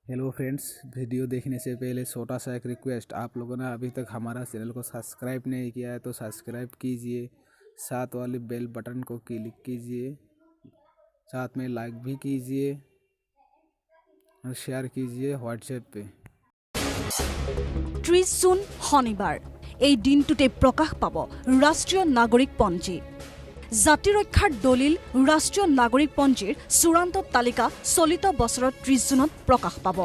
Hello friends, video देखने से पहले छोटा सा एक रिक्वेस्ट, आप लोगों ने अभी तक हमारा चैनल को सब्सक्राइब नहीं किया है तो सब्सक्राइब कीजिए, साथ वाले बेल बटन को क्लिक कीजिए, साथ में लाइक भी कीजिए और शेयर कीजिए व्हाट्सएप पे। 30 জুন শনিবাৰ, এই দিনটোতে প্ৰকাশ পাব ৰাষ্ট্ৰীয় নাগৰিক পঞ্জী। জাতি ৰক্ষাৰ দলিল ৰাষ্ট্ৰীয় নাগৰিক পঞ্জীৰ চূড়ান্ত তালিকা চলিত বছৰৰ 30 জুনত প্ৰকাশ পাব।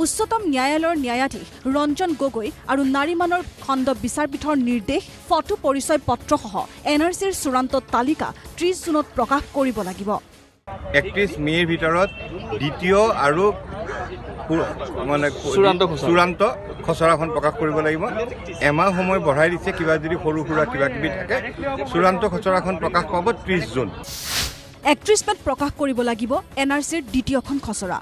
উচ্চতম ন্যায়ালয়ৰ ন্যায়াধীশ ৰঞ্জন গগৈ আৰু নাৰিমানৰ খণ্ড বিচাৰপীঠৰ নিৰ্দেশ, ফটো পৰিচয় পত্ৰসহ এন আৰ চিৰ চূড়ান্ত তালিকা 30 জুনত প্ৰকাশ কৰিব লাগিব। 31 মে'ৰ ভিতৰত দ্বিতীয় আৰু মানে চূড়ান্ত খচৰা। চূড়ান্ত খচৰাখন প্ৰকাশ কৰিব লাগিব। এমাহ সময় বঢ়াই দিছে, কিবা যদি সৰু সুৰা কিবা কিবি থাকে। চূড়ান্ত খচৰাখন প্ৰকাশ পাব 30 জুন। 31 মে'ত প্ৰকাশ কৰিব লাগিব এন আৰ চিৰ দ্বিতীয়খন খচৰা।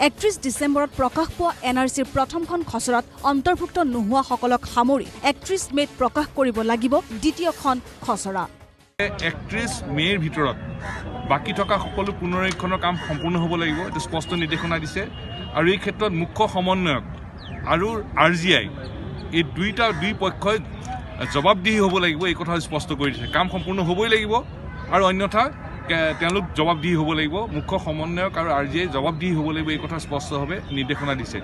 31 ডিচেম্বৰত প্ৰকাশ পোৱা এন আৰ চিৰ প্ৰথমখন খচৰাত অন্তৰ্ভুক্ত নোহোৱাসকলক সামৰি 31 মে'ত প্ৰকাশ কৰিব লাগিব দ্বিতীয়খন খচৰা। 31 মে'ৰ ভিতৰত বাকী থকা সকলো পুনৰীক্ষণৰ কাম সম্পূৰ্ণ হ'ব লাগিব, এইটো স্পষ্ট নিৰ্দেশনা দিছে। আৰু এই ক্ষেত্ৰত মুখ্য সমন্বয়ক আৰু আৰ জি I এই দুই পক্ষই জবাবদিহি হ'ব লাগিব, এই কথা স্পষ্ট কৰি দিছে। কাম সম্পূৰ্ণ হ'বই লাগিব আৰু অন্যথা তেওঁলোক জবাবদিহি হ'ব লাগিব। মুখ্য সমন্বয়ক আৰু আৰ জি I জবাবদিহি হ'ব লাগিব, এই কথা স্পষ্টভাৱে নিৰ্দেশনা দিছে।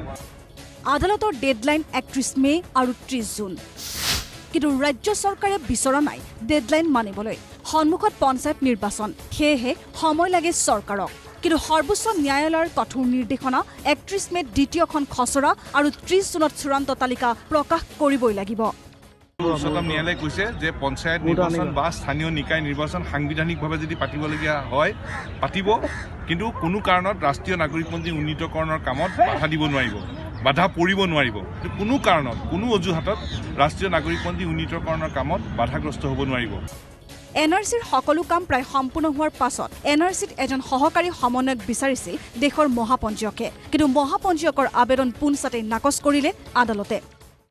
আদালতৰ ডেডলাইন 31 মে' আৰু 30 জুন। কিন্তু ৰাজ্য চৰকাৰে বিচৰা নাই ডেডলাইন মানিবলৈ। সন্মুখত পঞ্চায়ত নিৰ্বাচন, সেয়েহে সময় লাগে চৰকাৰক। কিন্তু সৰ্বোচ্চ ন্যায়ালয়ৰ কঠোৰ নিৰ্দেশনা, 31 মে'ত দ্বিতীয়খন খচৰা আৰু 30 জুনত চূড়ান্ত তালিকা প্ৰকাশ কৰিবই লাগিব। উচ্চতম ন্যায়ালয়ে কৈছে যে পঞ্চায়ত নিৰ্বাচন বা স্থানীয় নিকায় নিৰ্বাচন সাংবিধানিকভাৱে যদি পাতিবলগীয়া হয় পাতিব, কিন্তু কোনো কাৰণত ৰাষ্ট্ৰীয় নাগৰিকপঞ্জী উন্নীতকৰণৰ কামত বাধা দিব নোৱাৰিব, বাধা পৰিব নোৱাৰিব। কোনো কাৰণত, কোনো অজুহাতত ৰাষ্ট্ৰীয় নাগৰিকপঞ্জী উন্নীতকৰণৰ কামত বাধাগ্ৰস্ত হ'ব নোৱাৰিব। এন আৰ চিৰ সকলো কাম প্ৰায় সম্পূৰ্ণ হোৱাৰ পাছত এন আৰ চিত এজন সহকাৰী সমন্বয়ক বিচাৰিছিল দেশৰ মহাপঞ্জীয়কে। কিন্তু মহাপঞ্জীয়কৰ আবেদন পোনচাটেই নাকচ কৰিলে আদালতে।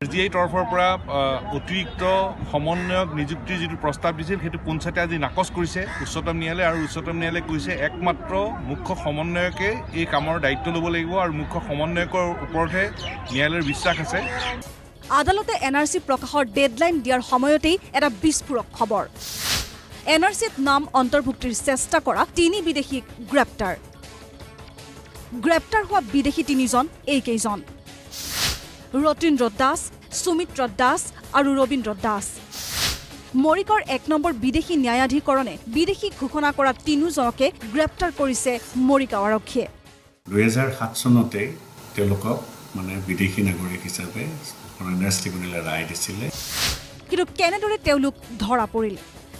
আৰ জি আইৰ তৰফৰ পৰা অতিৰিক্ত সমন্বয়ক নিযুক্তিৰ যিটো প্ৰস্তাৱ দিছিল, সেইটো পোনচাটে আজি নাকচ কৰিছে উচ্চতম ন্যায়ালয়ে। আৰু উচ্চতম ন্যায়ালয়ে কৈছে, একমাত্ৰ মুখ্য সমন্বয়কে এই কামৰ দায়িত্ব ল'ব লাগিব আৰু মুখ্য সমন্বয়কৰ ওপৰতহে ন্যায়ালয়ৰ বিশ্বাস আছে। আদালতে এন আৰ চি প্ৰকাশৰ ডেডলাইন দিয়াৰ সময়তেই এটা বিস্ফোৰক খবৰ। এন আৰ চিত নাম অন্তৰ্ভুক্তিৰ চেষ্টা কৰা তিনি বিদেশীক গ্ৰেপ্তাৰ। গ্ৰেপ্তাৰ হোৱা বিদেশী তিনিজন এইকেইজন: ৰতীন্দ্ৰ দাস, সুমিত্ৰ দাস আৰু ৰবীন্দ্ৰ দাস। মৰিগাঁৱৰ 1 নম্বৰ বিদেশী ন্যায়াধিকৰণে বিদেশী ঘোষণা কৰা তিনিওজনকে গ্ৰেপ্তাৰ কৰিছে মৰিগাঁও আৰক্ষীয়ে। 2007 চনতে তেওঁলোকক মানে বিদেশী নাগৰিক হিচাপে ফৰেনাৰ্ছ ট্ৰিব্যুনেলে ৰায় দিছিলে। কিন্তু কেনেদৰে তেওঁলোক ধৰা পৰিল?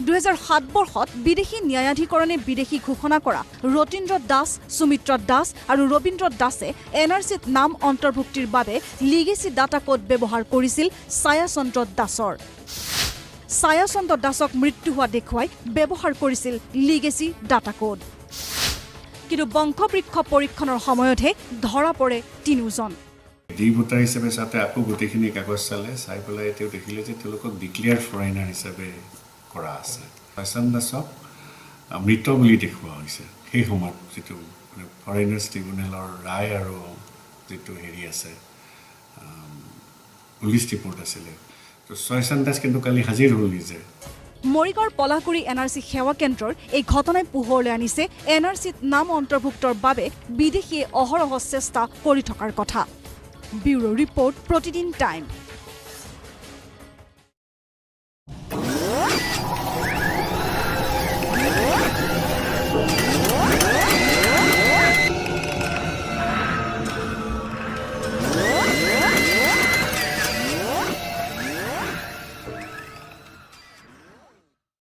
2007 বৰ্ষত বিদেশী ন্যায়াধিকৰণে বিদেশী ঘোষণা কৰা ৰতীন্দ্ৰ দাস, সুমিত্ৰ দাস আৰু ৰবীন্দ্ৰ দাসে এন আৰ চিত নাম অন্তৰ্ভুক্তিৰ বাবে লিগেচি ডাটা কোড ব্যৱহাৰ কৰিছিল ছায়াচন্দ্ৰ দাসৰ। ছায়াচন্দ্ৰ দাসক মৃত্যু হোৱা দেখুৱাই ব্যৱহাৰ কৰিছিল লিগেচি ডাটা কোড। কিন্তু বংশবৃক্ষ পৰীক্ষণৰ সময়তহে ধৰা পৰে তিনিওজন। ডি ভোটাৰ হিচাপে চাওঁতে আকৌ গোটেইখিনি কাগজ চালে, চাই পেলাই তেওঁ দেখিলে যে তেওঁলোকক ডিক্লেয়াৰ ফৰেইনাৰ হিচাপে কৰা আছে। ছয়চান্দ দাসক মৃত বুলি দেখুওৱা হৈছে। সেই সময়ত যিটো মানে ফৰেইনাৰ্ছ ট্ৰিব্যুনেলৰ ৰায় আৰু যিটো হেৰি আছে, পুলিচ ৰিপৰ্ট আছিলে, তো ছয়চান্দ দাস কিন্তু কালি হাজিৰ হ'ল নিজে। মৰিগাঁৱৰ পলাশগুৰি এন আৰ চি সেৱা কেন্দ্ৰৰ এই ঘটনাই পোহৰলৈ আনিছে এন আৰ চিত নাম অন্তৰ্ভুক্তৰ বাবে বিদেশীয়ে অহৰহ চেষ্টা কৰি থকাৰ কথা। ব্যুৰ' ৰিপৰ্ট, প্ৰতিদিন টাইম।